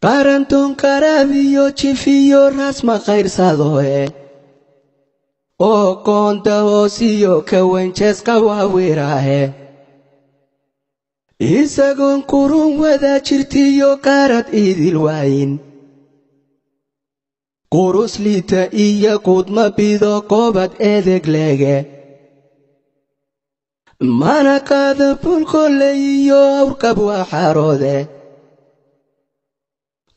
Qarantoon qaraabiyo jifiyo rasma qayrsadoe oo koonta hoosiyo kawanjees qawaawiraahe isagoon qurun wada jirtiyo qaarad idil waayin qurusliita iyo quudma bido qoobad edeg leege mana qaada bulkolle iyo awrqab waxaroode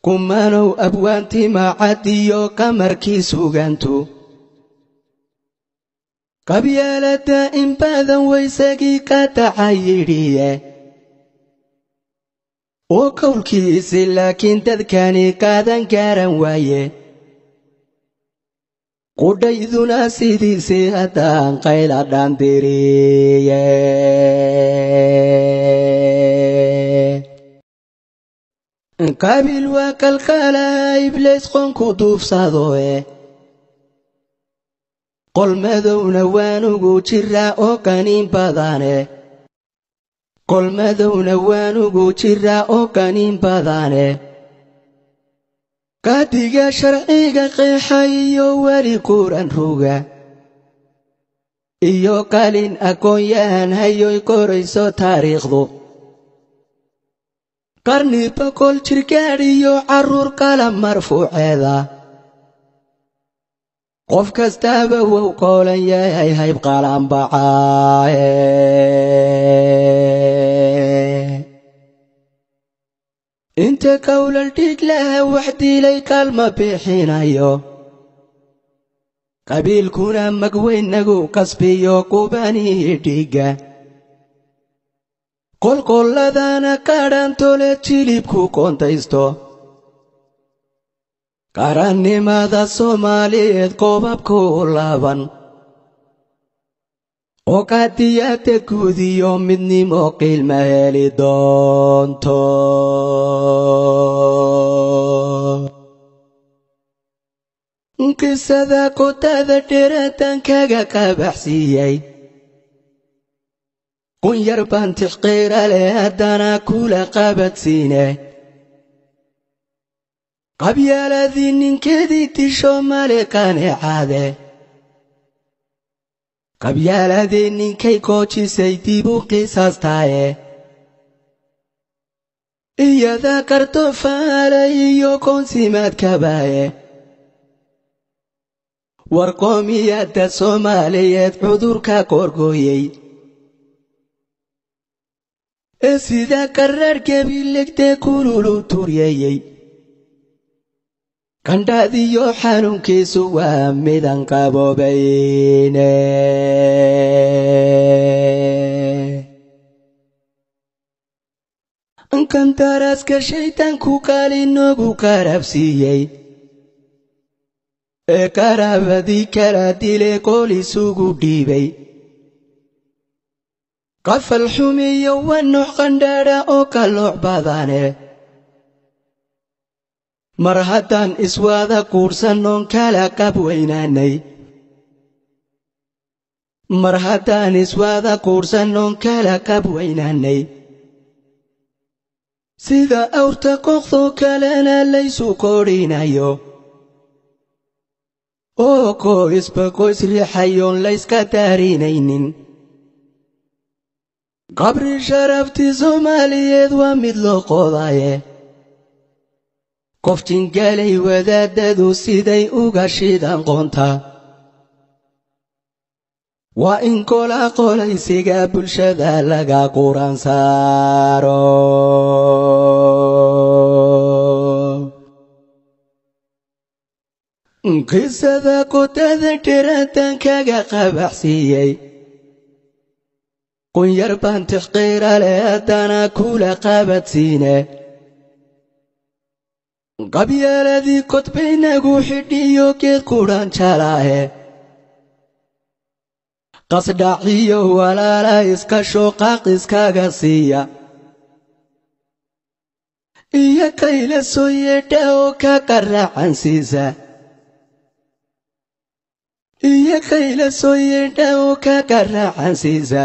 kumanow abwaanti macadiyo qamarkii sugantu qabyaalada in badan waysagii qataca yidhiye oo kowlkiisi laakiin dadkani qaadan gaaran waaye qudhayduna sidiisii haddaan qayla dhaandiriye. Qabiil waa kalkaalaha iblays qoonku duufsadoe qol madowna waanugu jiraa oo qaniin badane qol madowna waanugu jiraa oo qaniin badane qaadiga sharciga qeexa iyo weli quran ruga iyo qalin aqoon-yahan hayoy qorayso taariikhdu qarni boqol jirgaadh iyo carruur qalam marfuuceeda qof kastaaba wou qoolan yahay hayb qalanbacaaye. Inta kowlal dhig laha wax dilay kaalma bixinayo qabiilkuna magweynagu qasbiyo qubanii dhiigga qolqolladana kadhantole jilibku koontaysto qarannimada Soomaaliyeed qoobabku laaban oo qaadiyada guud iyo midnimo qiilma heli doonto. Qisada kotada dheeraatan kaga qabaxsiiyey kun yar baan tixqiira leh haddana kula qabadsiine qabyaaladii ninkeedii disho male qaneecaade qabyaaladii ninkay koojisay dib u qisaastaaye iyada kartofaale iyo koonsimaadkabaaye war qoomiyadda Soomaaliyeed cudurka qoorgooyey ee sida qaraar gebilegtee kululu turyeeyey qandhaadiyo xanuunkiisu waa midan qaboobayne. Kandaraaska shaytaanku qaalinoogu qarabsiiyey ee qaraabadii kala dilay qool isugu dhiibay qafal xumiyo waa nooc qandhaadha oo kalooc badane mar haddaan iswaada quudhsannoon kala qab weynaanay mar haddaan iswaada quudhsannoon kala qab weynaanay sida awrta qoqdoo kalena laysu koodhinayo oo qoysba qoys riixayoon layska daarinaynin qabri sharaftii Soomaaliyeed waa mid loo qodaye qof jingalay wadaadadu siday uga shidan qoonta waa in kola qolaysiga bulshada laga quran saaro. Qisada kotada dheeraatan kaga qabaxsiiyey kun yar baan tixqiira leh haddana kula qabadsiine qabyaaladii kodbaynagu xidhiyo geed qudhan jalaahe qasdhaciyo walaala iska shooqaaq iskaga siiya iyo kayla soo yeedha oo ka qaraacan siisa iyo kayla soo yeedha oo ka qaraacan siisa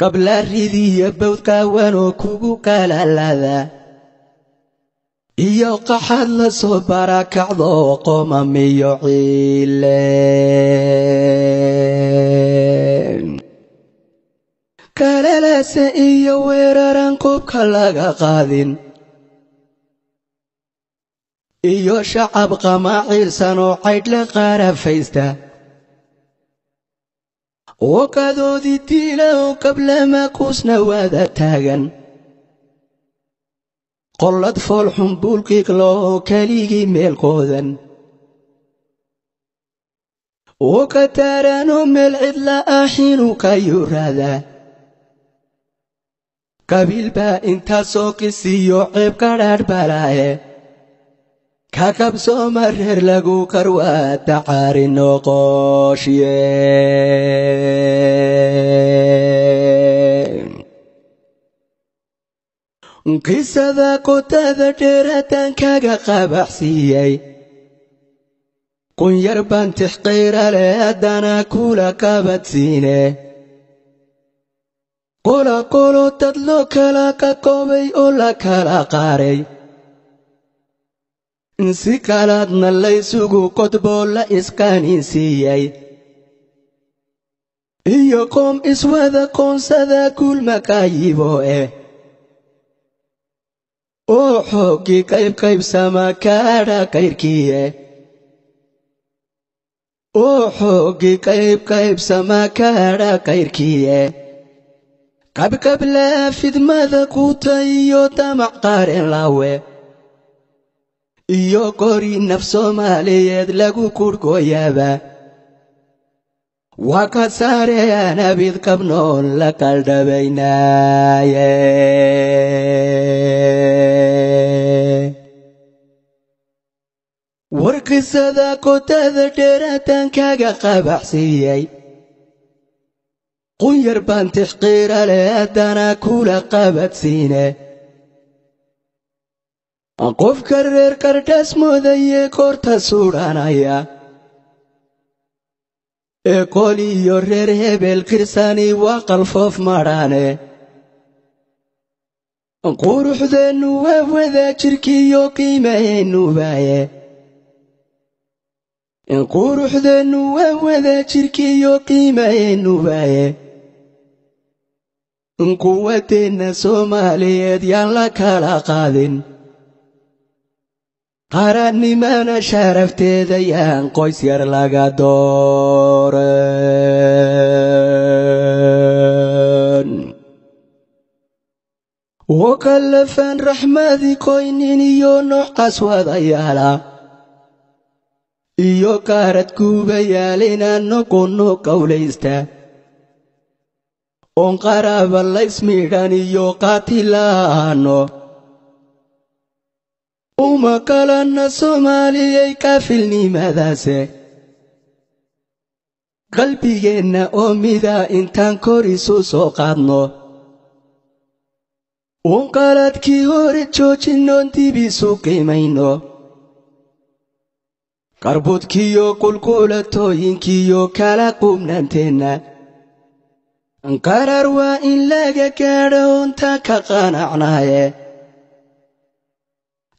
qabla ridiya bawd qaawan oo kugu qalalada. Iyo qaxad la soo barakacdo qoomamiyo ciile. Kalalaase iyo weeraran qubka laga qaadin, iyo shacab qamaciilsan oo caydhle qarafaysta, wakadoodii diila oo kablama kuusna wada taagan, qollad foolxun buulqiiqlo oo keligii meel qoodan, oo ka taaraanoo meel cidla ah xinuu ka yuraada. Qabiil baa intaasoo qisiyo ceeb kadhaadh balaaye, ka kabsooma reer lagu karwaa dacaari noqoshye. Qisada kotada dheerataan kaga qabaxsiiyey, qunyar baan tixqiira leh haddana kula qabadsiine. Qola qolo dad loo kala ka koobay oo la kala qaaray, si kalaadna laysugu qodboo la isqaniinsiiyey, iyo qoom iswada qoonsada kulmakayibo eh, oo xooggii qayb qaybsama kaadha kayrkiye, oo xooggii qayb qaybsama kaadha kayrkiye. Qabqablaa fidmada quuta iyo damac qaaren laawe, iyo qori naf Soomaaliyeed lagu kurhgooyaaba, waa ka saareyaan abid qabnoon la qaldhabaynaaye. War qisada kotada dheerataan kaga qabaxsiiyey, qunyar baan tixqiira leh haddana kula qabadsiine. Qofka reer qardhaas moodaye koorta suudhanaya ee qol iyo reer hebel kirsani waa qalfoof madhaane. Quruxdeennu waa wada jirkiiyo qiimaheennubaye, quruxdeennu waa wada jirkiiyo qiimaheennubaye. Quwadeenna Soomaaliyeed yaan la kala qaadin, qarannimana sharafteeda yaan qoys yar laga dooran. Wakallafaan raxmadii qoynin iyo noocaas wadayaala iyo qaarad kuubayaal inaan noqonno qowlaysta, oon qaraaba laysmidhan iyo qaatilaano uma qalanna Soomaaliyay kaafilnimadaase. Qalbigeenna oo mida intaan kor isu soo qaadno, uun qaladkii hore joojinnoon dib isu qiimayno, qarbudkiyo qulqulatooyinkiyo kala qubnaanteenna qarar waa in laga gaadho untaan ka qanacnaaye.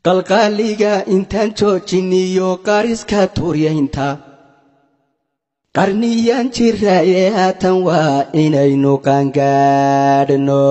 Qalqaaliga intaan joojiniyo qariska tuuryaynta, qarniyaan jiraaye haatan waa inaynu qaangaadhno.